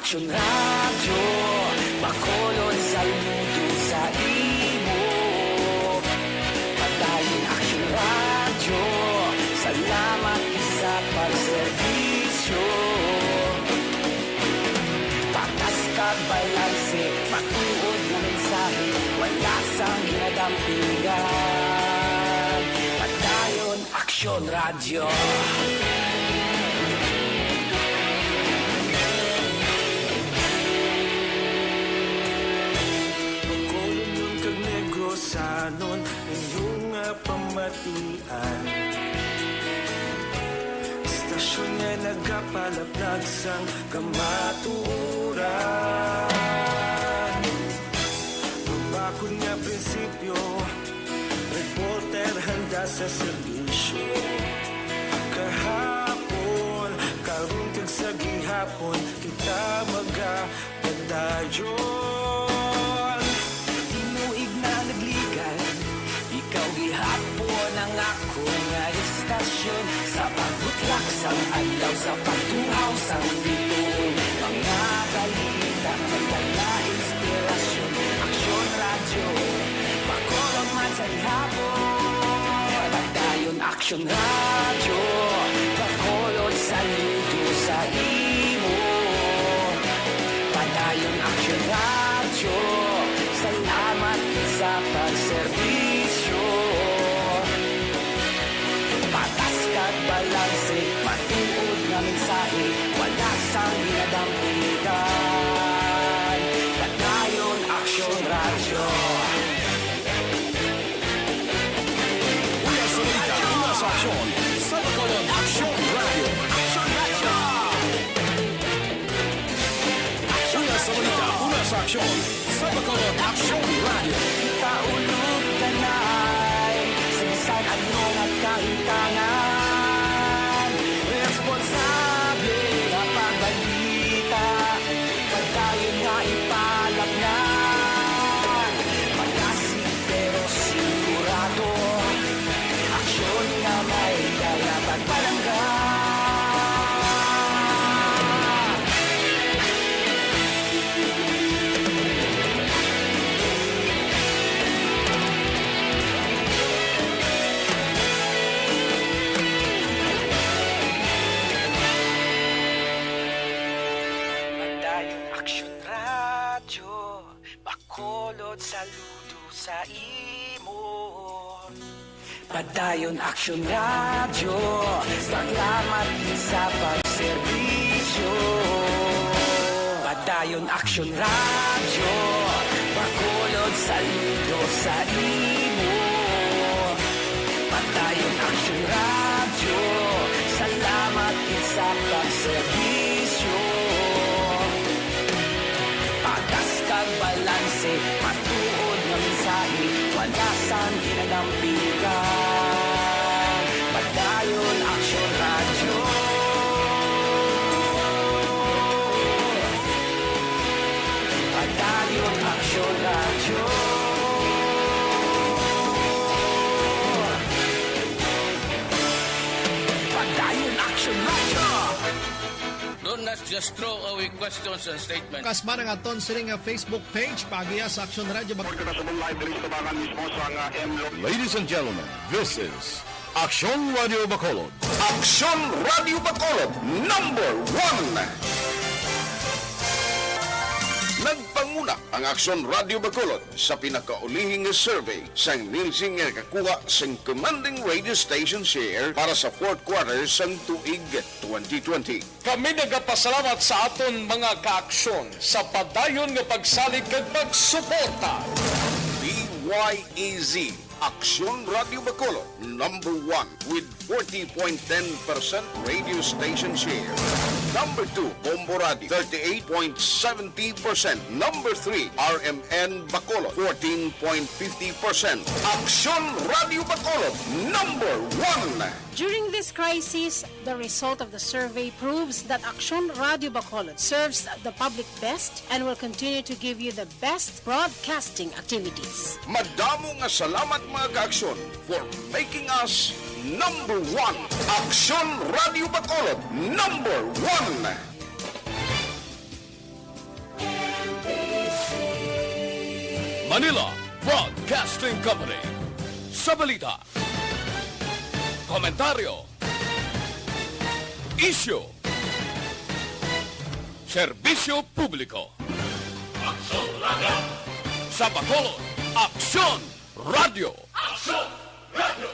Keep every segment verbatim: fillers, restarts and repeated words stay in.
Aksyon Radyo, Bacolod, saludo sa imo. Padayon Aksyon Radyo, salamat sa pagserbisyo. Patas kag balanse, matuod nga mensahe, wala sang ginadampingan. Padayon Aksyon Radyo. Bacolodnon kag Negrosanon, inyo nga pamatian. Istasyon nga nagapalaplag sang kamatuoran. Mabakod nga prinsipyo, reporter handa sa serbisyo. Kahapon, karon kag sa gihapon, kita magapadayon. Tinuig na nagligad, ikaw gihapon ang ako nga istasyon. Sa pagbutlak sang adlaw, sa pagtuhaw sang bituon, mga balita, pagdala inspirasyon. Aksyon Radyo, Bacolod man sa gihapon. Padayon Aksyon Radyo, Bacolod, saludo sa imo. Padayon Aksyon Radyo, salamat sa pagserbisyo. Patas kag balanse, matuod nga mensahe, wala sang ginadampigan. Padayon Aksyon Radyo. Una sa balita, una sa aksyon, sa Bacolod, Aksyon Radyo. Aksyon Radyo. Una sa balita, una sa aksyon, sa Bacolod, Aksyon Radyo. Kita ulog kanay, sa bisan ano nga kahintangan. Responsable nga pagbalita, padayon nga ipalapngan. Malasig pero sigurado, aksyon nga may kalaban palangga. Padayon Aksyon Radyo, Bacolod, saludo sa imo. Padayon Aksyon Radyo, salamat sa pagserbisyo. Padayon Aksyon Radyo, Bacolod, saludo sa imo. Padayon Aksyon Radyo, salamat sa pagserbisyo. Patas kag balanse, matuod nga mensahe, wala sang ginadampigan. Padayon Aksyon Radyo. Padayon Aksyon Radyo. Padayon Aksyon Radyo. Don't not just throw away questions and statements. Kasma nga aton sini nga Facebook page, paagiha sa Aksyon Radyo Bag- Report na sa Bulay, diri sa Tabangan mismo, sa nga M Lo- Ladies and gentlemen, this is Aksyon Radyo Bacolod. Aksyon Radyo Bacolod, number one. Nagpanguna ang Aksyon Radyo Bacolod sa pinakaulihing nga survey sang Nielsen nga nakakuha sang commanding radio station share para sa fourth quarter sang tuig twenty twenty. Kami nagapasalamat sa aton mga kaaksyon sa padayon nga pagsalig kag pagsuporta. B Y E Z, Aksyon Radyo Bacolod, number one with forty point ten percent radio station share. Number two, Bombo Radio, thirty-eight point seventy percent. Number three, R M N Bacolod, fourteen point fifty percent. Aksyon Radyo Bacolod, number one. During this crisis, the result of the survey proves that Aksyon Radyo Bacolod serves the public best and will continue to give you the best broadcasting activities. Madamo nga salamat, mga kaaksyon, for making us number one. Aksyon Radyo Bacolod, number one. Manila Broadcasting Company. Sa balita, komentaryo, isyu, serbisyo publiko. Aksyon Radio. Sa Bacolod, Aksyon Radio. Aksyon Radio.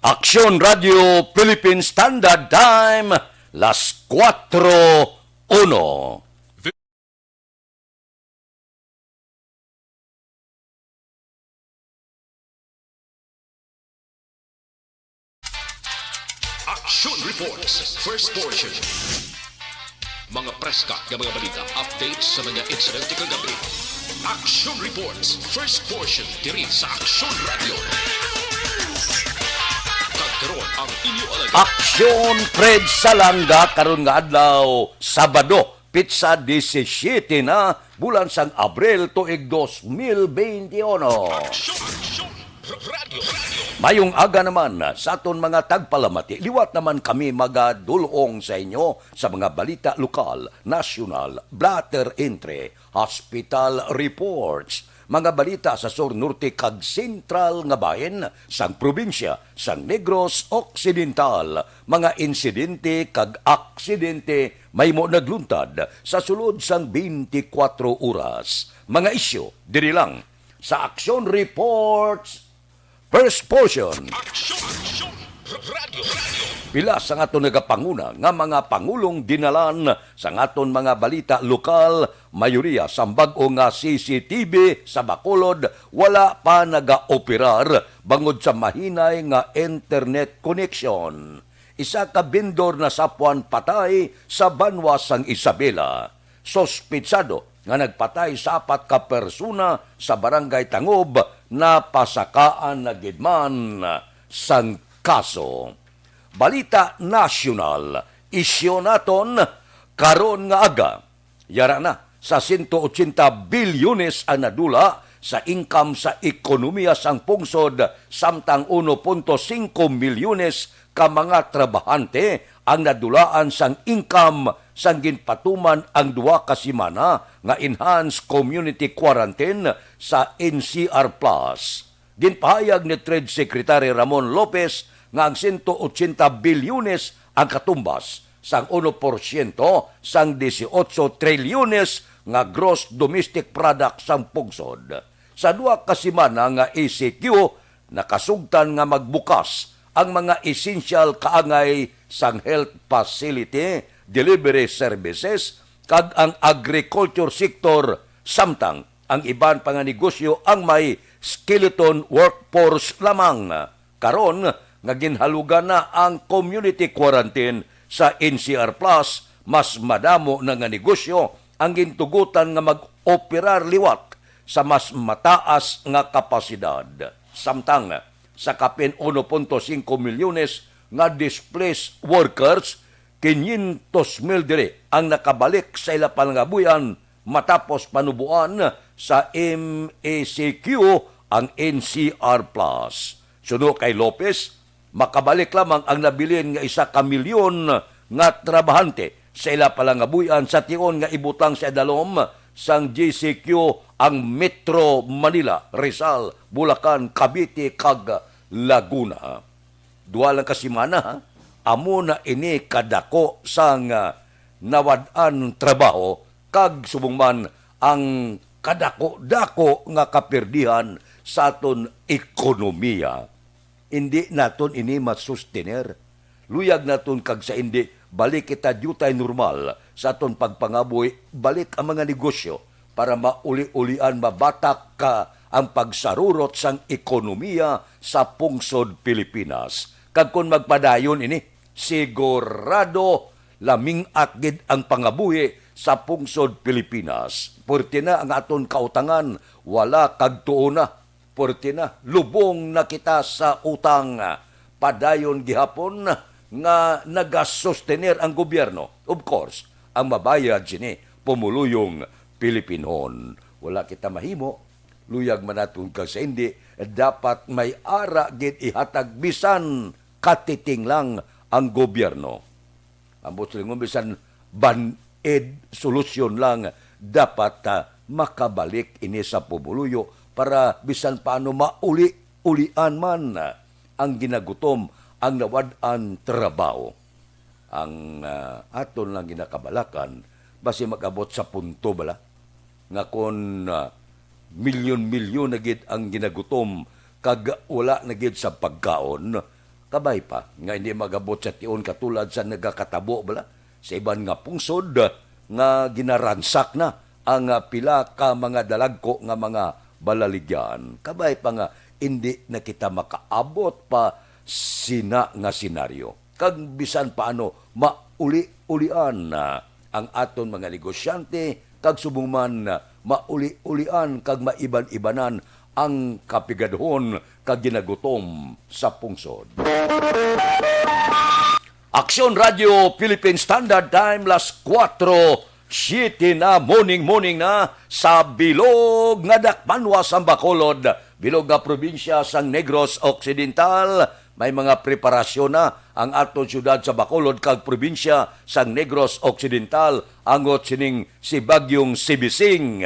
Aksyon Radio Philippine Standard Time, las kuwatro uno. Action Reports, first portion. Mga preska nga mga balita, updates sa mga insidente kagabi. Action Reports, first portion, diri sa Action Radio. Kag karon ang inyo alagad. Aksyon Fred Salanga karon nga adlaw, Sabado, pitsa disisyete na, bulan sang Abril, tuig dos mil beintiuno. Action, action. Radyo, radyo. Mayong aga naman sa aton mga tagpalamati. Liwat naman kami magadulong sa inyo sa mga balita lokal, nasyonal, blotter entry, hospital reports, mga balita sa sur, norte, kag sentral nga bahin sang probinsya sang Negros Occidental, mga insidente kag aksidente mahimo nagluntad sa sulod sang twenty-four oras. Mga isyu diri lang sa Action Reports, first portion. Action, action, radyo, radyo. Pila sang aton nagapanguna nga mga pangulong dinalan sang aton mga balita lokal, mayoriya sang bag-o nga C C T V sa Bacolod wala pa nagaoperar bangod sa mahinay nga internet connection. Isa ka vendor nasapwan patay sa banwa sang Isabela. Suspitsado nga nagpatay sa apat ka persona sa Barangay Tangob napasakaan na gid man sang kaso. Balita nasyonal, isyu naton karon nga aga. Yara na, sa sento ochenta bilyones ang nadula sa income sa ekonomiya sang pungsod, samtang uno punto singko milyones ka mga trabahante ang nadulaan sang income sang ginpatuman ang duha ka semana nga enhanced community quarantine sa N C R Plus. Ginpahayag ni Trade Secretary Ramon Lopez nga ang sento ochenta bilyones ang katumbas sang uno porsyento sang dieciocho trilyones nga gross domestic product sang pungsod. Sa duha ka semana nga E C Q, nakasugtan nga magbukas ang mga essential kaangay sang health facility, delivery services, kag ang agriculture sector, samtang ang iban pa nga negosyo ang may skeleton workforce lamang. Karon nga ginhalugan na ang community quarantine sa N C R Plus, mas madamo na nga negosyo ang gintugutan nga mag-operar liwat sa mas mataas nga kapasidad. Samtang sa kapin uno punto singko milyones nga displaced workers, quinientos mil diri ang nakabalik sa ila pangabuhian matapos panuboan sa M E C Q ang N C R Plus. Suno kay Lopez, makabalik lamang ang nabilin nga isa ka milyon nga trabahante sa ila palangabuy-an sa tion nga ibutang sa idalom sang G C Q ang Metro Manila, Rizal, Bulacan, Cavite, kag Laguna. Duha lang ka semana, ha? Amo na ini kadako sang, ah, nawad-an trabaho, kag subong man ang kadako-dako nga kapirdihan sa aton ekonomiya. Indi naton ini masustener. Luyag naton kag sa indi, balik kita diutay normal sa aton pagpangabuhi, balik ang mga negosyo para mauli-ulian mabatak ka ang pagsarurot sang ekonomiya sa pungsod Pilipinas. Kag kon magpadayon ini, sigurado laming-at gid ang pangabuhi sa pungsod Pilipinas. Puwerte na ang aton kautangan, wala kag tuo na. Puwerte na, lubong na kita sa utang. Padayon gihapon nga nagasustener ang gobyerno. Of course, ang mabayad sini, pumuluyong Pilipinhon. Wala kita mahimo. Luyag man naton kag sa indi, dapat may ara gid ihatag bisan katiting lang ang gobyerno. Ambot silingon bisan ban-, ed solusyon lang, dapat, ah, makabalik ini sa pumuluyo para bisan paano mauli-ulian man, ah, ang ginagutom, ang nawad-an trabaho. Ang, ah, aton lang ginakabalakan, basi mag-abot sa punto bala nga kon, ah, milyon-milyon na gid ang ginagutom kag wala na gid sa pagkaon, kabay pa nga hindi mag-abot sa tion katulad sa nagakatabo bala sa iban nga pungsod nga ginaransak na ang, ah, pila ka mga dalagko nga mga balaligyan. Kabay pa nga hindi na kita makaabot pa sina nga senaryo. Kag bisan paano, mauli-ulian, ah, ang aton mga negosyante, kag subong man, ah, mauli-ulian kag maiban-ibanan ang kapigadhon kag ginagutom sa pungsod. Aksyon Radio Philippine Standard Time, las kuwatro siete na, morning, morning na sa bilog nga dakpanwa sang Bacolod, bilog nga probinsya sang Negros Occidental. May mga preparasyon na ang aton siyudad sa Bacolod kag probinsya sang Negros Occidental angot sining si Bagyong Sibising.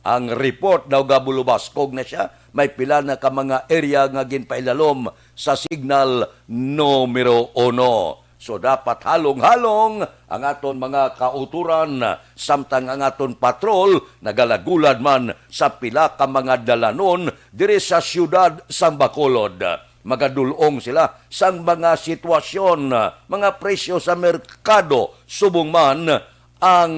Ang report daw gabulubaskog na siya, may pila na ka mga area nga ginpailalom sa signal numero uno. So, dapat halong-halong ang aton mga kauturan, samtang ang aton patrol nagalagulad man sa pila ka mga dalanon diri sa siyudad sang Bacolod. Magadul-ong sila sang mga sitwasyon, mga presyo sa merkado, subong man ang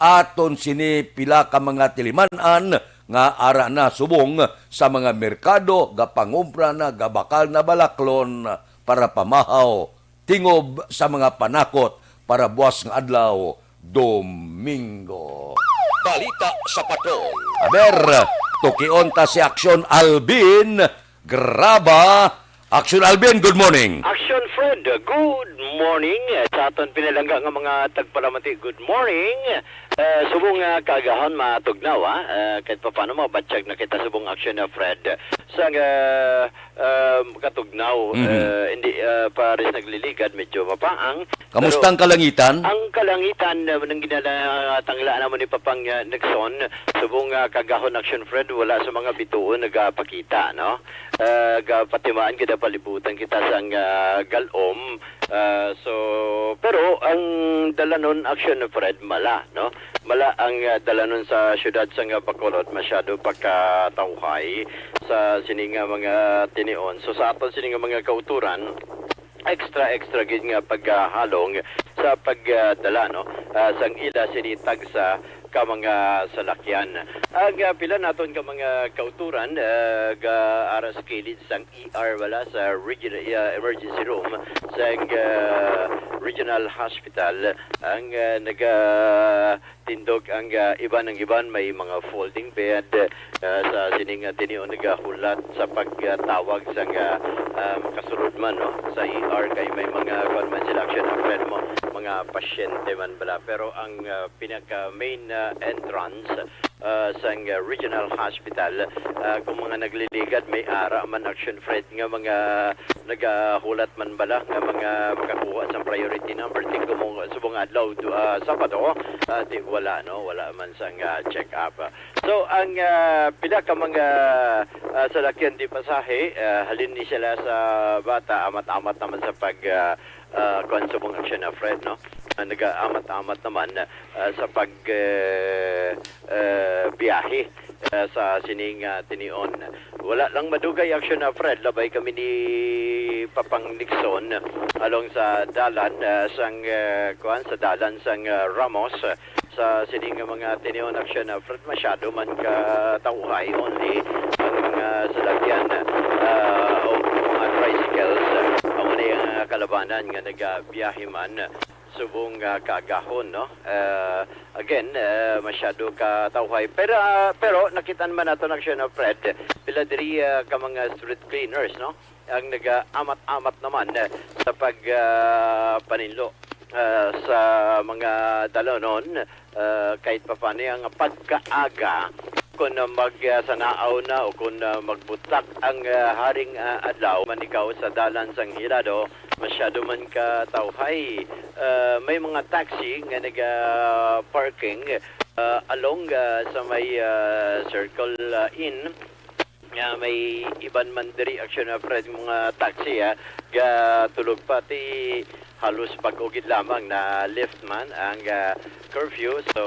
aton sini pila ka mga tiliman-an nga ara na subong sa mga merkado, gapangumpra na, gabakal na balaklon para pamahaw tingob sa mga panakot para buas nga adlaw, Domingo. Balita sa Patrol. Aber, tukion ta si Aksyon Alvin Graba. Aksyon Alvin, good morning. Aksyon Fred, good morning. Sa aton pinalangga nga mga tagpalamati, good morning. Eh, subong nga kaagahon matugnaw, ha? Eh, kahit papaano mabatyag na kita subong Aksyon na Fred. Sa, eh, um, katugnaw, Mhm. eh, hindi, eh, pares nagliligad, medyo mapaang. Kamusta Pero ang kalangitan? Ang kalangitan, eh, nang ginatanglaan namon ni Papang, eh, Nixon, subong nga kaagahon Aksyon Fred, wala sa mga bituon nagapakita, no? Eh, gapatimaan kita palibutan kita sang, ah, galom. Ah, so, pero ang dalanon Aksyon Fred, mala, no? Mala ang, ah, dalanon sa siyudad sang Bacolod, masyado pa katawhay sa sini nga mga tinion. So, sa aton sini nga mga kauturan, extra, extra gid nga paghalong sa pagdala, no, ah, sang ila sini tagsa ka mga salakyan. Ang, ah, pila naton ka mga kauturan, ah, ga-ara sa kilid sang E R, wala, sa region-, ah, emergency room sang, ah, regional hospital ang, ah, naga tindog ang, ah, iban, ang iban may mga folding bed, ah, sa sining, ah, tinion nagahulat sa pagtawag sang, ah, ah, makasulod man, no, sa E R kay may mga kuwan man sila, Aksyon Fred, mo, mga pasyente man bala. Pero ang, ah, pinaka main, ah, entrance, ah, sang, ah, regional hospital, ah, kung mga nagliligad may ara man, Aksyon Fred, nga mga nagahulat man bala nga mga makakuha sang priority number, ti kung subong adlaw, du-, ah, Sabado, ah, ti wala, no, wala man sang, ah, check up. So ang, ah, pila ka mga, ah, salakyan di pasahe, ah, halin ni sila sa bata, amat-amat naman sa pag, ah, ah, kuwan subong Aksyon na Fred, no? Ah, nagaamat-amat naman, ah, sa pag, eh, eh, biyahe, eh, sa sining, ah, tinion. Wala lang madugay, Aksyon na Fred, labay kami ni Papang Nixon along sa dalan, ah, sang, eh, kuwan, sa dalan sang, ah, Ramos, ah, sa sining nga mga tinion, Aksyon na Fred, masyado man ka tawhay, only ang mga salakyan, ah, o mga tricycles, ah, amo ni ang, ah, kalabanan nga nagabiyahe man subong, ah, kaagahon, no? Ah, again, ah, masyado ka tawhay. Pero, ah, pero nakita naman nato na siya na, Fred, pila diri, ah, ka mga street cleaners, no? Ang nagaamat-amat naman, ah, sa pag, ah, paninlo, ah, sa mga dalanon, ah, kahit papaano ang pagkaaga Kung, ah, mag, ah, sanaaw na o kung, ah, magbutak ang, ah, haring, ah, adlaw, man ikaw sa dalan sang Hirado, masyado man ka tawhay. Ah, may mga taxi nga naga-parking, ah, along, ah, sa may, ah, Circle, ah, Inn. Nga may iban man diri, aksyon, ah, Fred, mga taxi, ah, gatulog pa ti halos bag-o gid lamang na lift man ang, ah, curfew. So,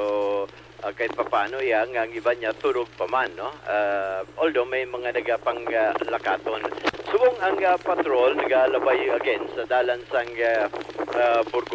ah, kahit papaano, ya, nga ang iban niya tulog pa man, no? Ah, although may mga nagapang, ah, lakaton. Subong ang, ah, patrol nagalabay again sa dalan sang, ah, ah, Burgos